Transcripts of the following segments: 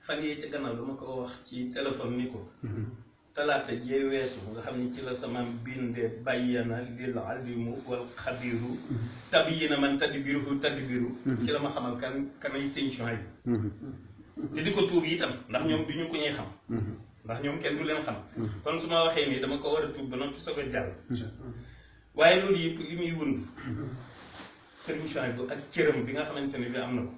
fan yee ca gannaaw dama ko wax ci téléphone ni ko talaata jee weesu nga xam ni ci la sama binde bayyana lil alimu wal xabiru tabyina man tadbiruhu tadbiru ci la ma xamal kanay sëñ Chouaib te di ko tuub itam ndax ñoom du ñu ko ñuy xam ndax ñoom kenn du leen xam kon su ma waxee nii dama ko war a tuub ba noppi soog a jàll waaye loolu yëpp li muy wund Serigne Chouaib ak cëram bi nga xamante ne bi am na ko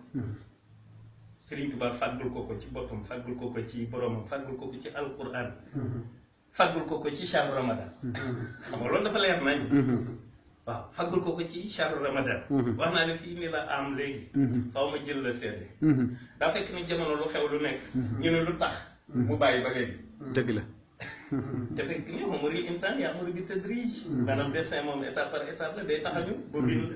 Serigne Touba fàggul ko ci boppam fàggul ko ci boromam fàggul ko ci alquran fàggul ko ci shahru ramadan xam nga loolu dafa leer nañ waaw fàggul ko ci shahru ramadan wax naa ne fii ni la am léegi faw ma jël la seede daa fekk ni jamono lu xew lu nekk ñu ne lu tax mu bàyyi ba léegi dëgg la te fekk ni umuril insaan ya'muru bi tadrij maanaam destin moom étape par étape la day taxañu ba bind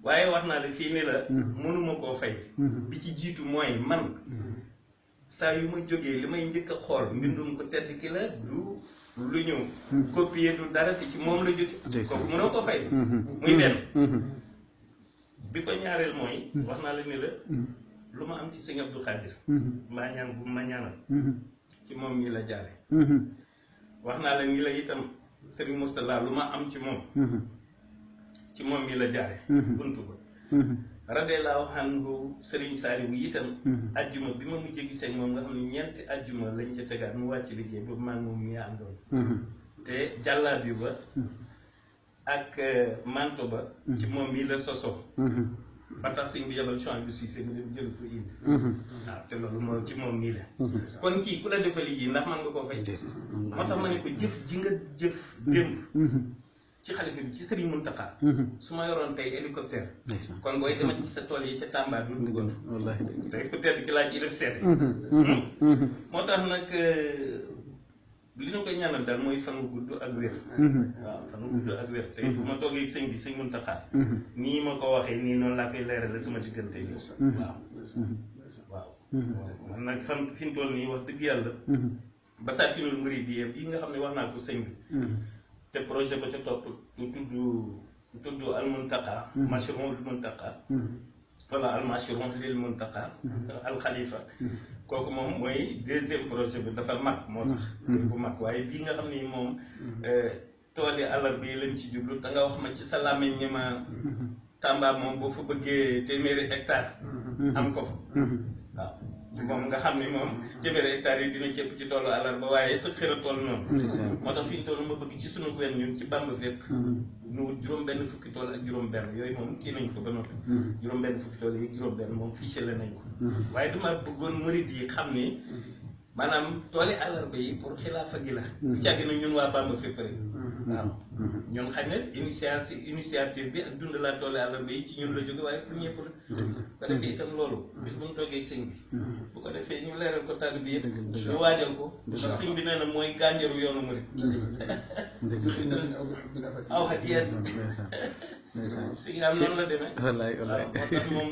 waaye wax naa la fii ni la mënuma koo fay bi ci jiitu mooy man saa yu ma jógee li may njëkk a xool mbindum ko tedd ki la du lu ñëw copier du dara te ci moom la jóge kooku mënoo koo fay muy benn bi ko ñaareel mooy wax naa la ni la lu ma am ci sëñ Abdou Khadir mbaa ñaan bu ma ñaanal ci moom ñi la jaare wax naa la ni la itam Serigne Moustapha lu ma am ci moom mi la jaare buntu ba radiyallahu anhu Serigne Saliou bu itam ajjuma bi ma mujjee gisee moom nga xam ne ñeenti ajjuma lañ ca tegaat mu wàcc liggéey ba man moom mi àndoon te jàllaabi ba ak manto ba ci moom mi la sosoo ba tax sëñ bi yabal Chouaib bi Cissé mu dem jël ko indi waaw te loolu moo ci moom nii la kon kii ku la defal yi ndax man nga koo fay moo tax ma ne ko jëf ji nga jëf démb ci xalifa bi ci Serigne Mountakha su ma yoroon tey hélicoptère kon booy demat ci sa tool yi ca Tamba du duggoon rek ku tedd ki laa ciy def seet moo tax nag li ñu koy ñaanal daal mooy fan wu gudd ak wér waaw fan wu gudd ak wér te bu ma toogee sëñ bi sëñ Mountakha nii ma ko waxee nii noonu laa koy leerale sama diggante yow waaw man nag fan fi ñu toll nii wax dëgg yàlla ba saa finul murid yi yi nga xam ne wax naa ko sëñ bi te projet ba ca topp ñu tudd al Muntaqa mashruul Muntaqa wala al mashruul lil Muntaqa al Khalifa kooku moom mooy deuxième projet bi dafa mag moo tax bu mag waaye bii nga xam ni moom tool yi àllar bi lañ ci jublu te nga wax ma ci sa làmmiñ ñi ma Tamba moom boo fa bëggee téeméeri hectare am ko fa waaw moom nga xam ni moom téeméeri hectares yi dina cëpp ci toolu àllarba waaye sa xëra tool noonu moo tax fi ñu toll ma bëgg ci sunu gouvernement ñun ci Bamba fépp ñu wut juróom-benn fukki tool ak juróom-benn yooyu moom kii nañ ko ba noppi juróom-benn fukki tool yi juróom-benn moom fiché la nañ ko waaye dama bëggoon murid yi xam ni maanaam tooli àllarba yi pour xilaafa gi la bu càgg na ñun waa Bamba fépp rek waaw ñun xam ne initiative bi ak dund laa tooli àllarba yi ci ñun la jóge waaye pour ñëpp la bu ko defee itam loolu bis bu ñu toogee ak sëñ bi bu ko defee ñu leeral ko tàgg bi yëpp ñu waajal ko ndax sëñ bi nee na mooy gànjaru yoonu murid aw xaj yees si nga am noonu la demee waaw moo tax moom